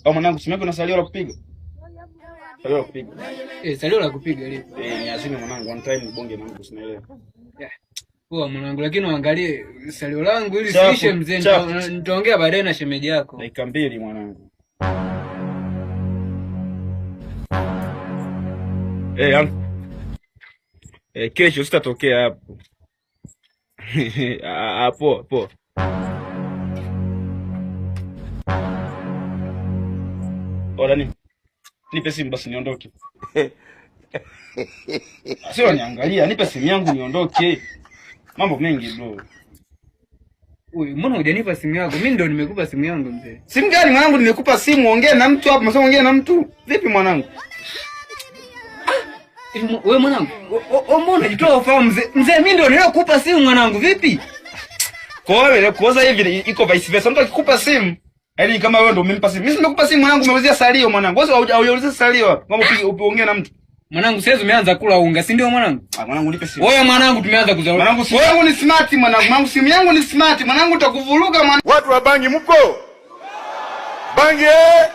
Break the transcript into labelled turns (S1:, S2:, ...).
S1: Au mwanangu, simu yako ina salio la kupiga? Salio la kupiga.
S2: Eh, salio la kupiga lipo.
S1: Eh, niazime mwanangu, one time ubonge na mtu, sinaelewa.
S2: Yeah. Poa mwanangu, lakini uangalie salio langu ili
S1: Chafu,
S2: siishe mzee,
S1: chafu.
S2: Nitaongea baadaye na shemeji yako.
S1: Dakika 2 mwanangu. Kesho sitatokea hapo. Poa, poa. Ola ni. Nipe simu basi niondoke. Sio niangalia, nipe simu yangu niondoke. Mambo mengi bro.
S2: Huyu, mbona hujanipa simu yako? Mimi ndo nimekupa simu yangu mzee.
S1: Simu gani mwanangu? Nimekupa simu, ongea na mtu hapo, msema ongea na mtu. Vipi mwanangu?
S2: Wewe mwanangu, mbona unajitoa ufahamu mzee? Mzee, mimi ndo nilikupa simu mwanangu, vipi?
S1: Kwa hiyo kuoza hivi iko vice versa. Mtu akikupa simu, yaani kama wewe ndo umempa simu. Mimi nimekupa simu mwanangu, umeulizia salio mwanangu. Wewe haujaulizia salio hapo. Ngombe upige uongee na mtu.
S2: Mwanangu, sasa umeanza kula unga, si ndio mwanangu?
S1: Ah, mwanangu nipe simu.
S2: Wewe mwanangu tumeanza kuzaa.
S1: Mwanangu simu yangu ni smart mwanangu. Mwanangu simu yangu ni smart. Mwanangu utakuvuruga mwanangu.
S3: Watu wa bangi mko? Bangi eh?